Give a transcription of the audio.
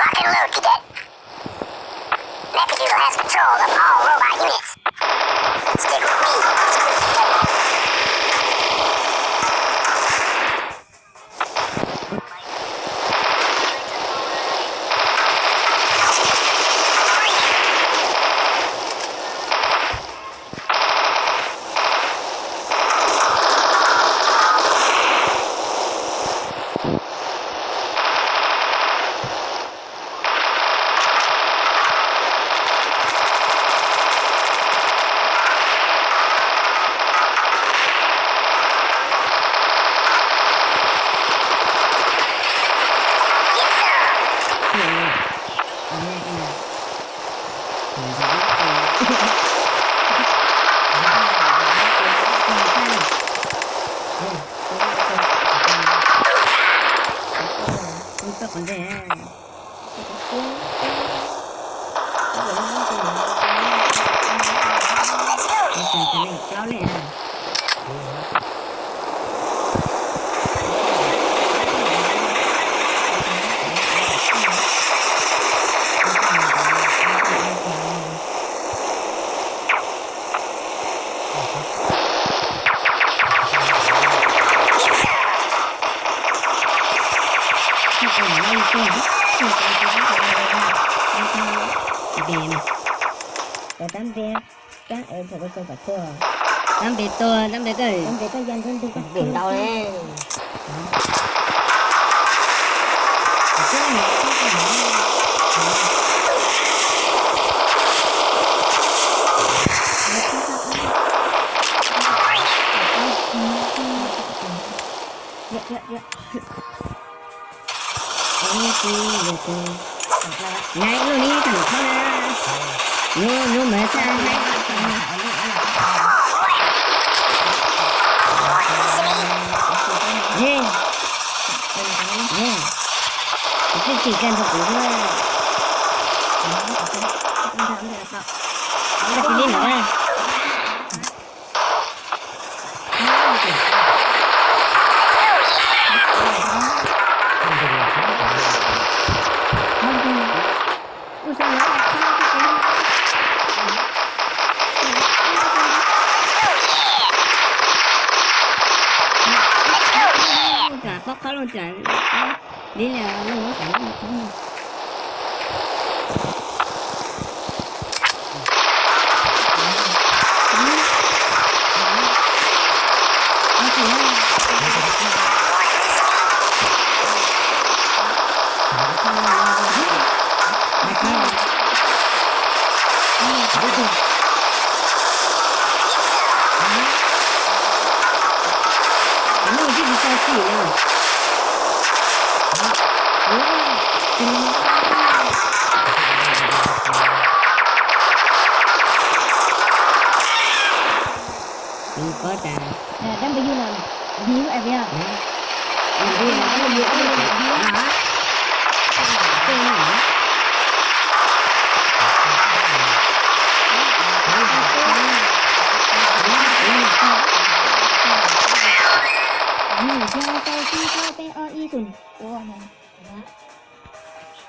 Lock and load, cadet. Mechazulu has control of all robot units. Stick with me. Tab npe tuag, tab npe koj, tab npe koj ya nrog nrug koj, tab npe ntau le. Nai lub ni tag nrho na, lub lub mas tag. Ye, ye, twb tsis kawg nrog kuv xwb. Koj tsis li ntawd. Pob qhob loj tsam li lawm lub xav lub qhob no. Tus ko tas, W no, W area.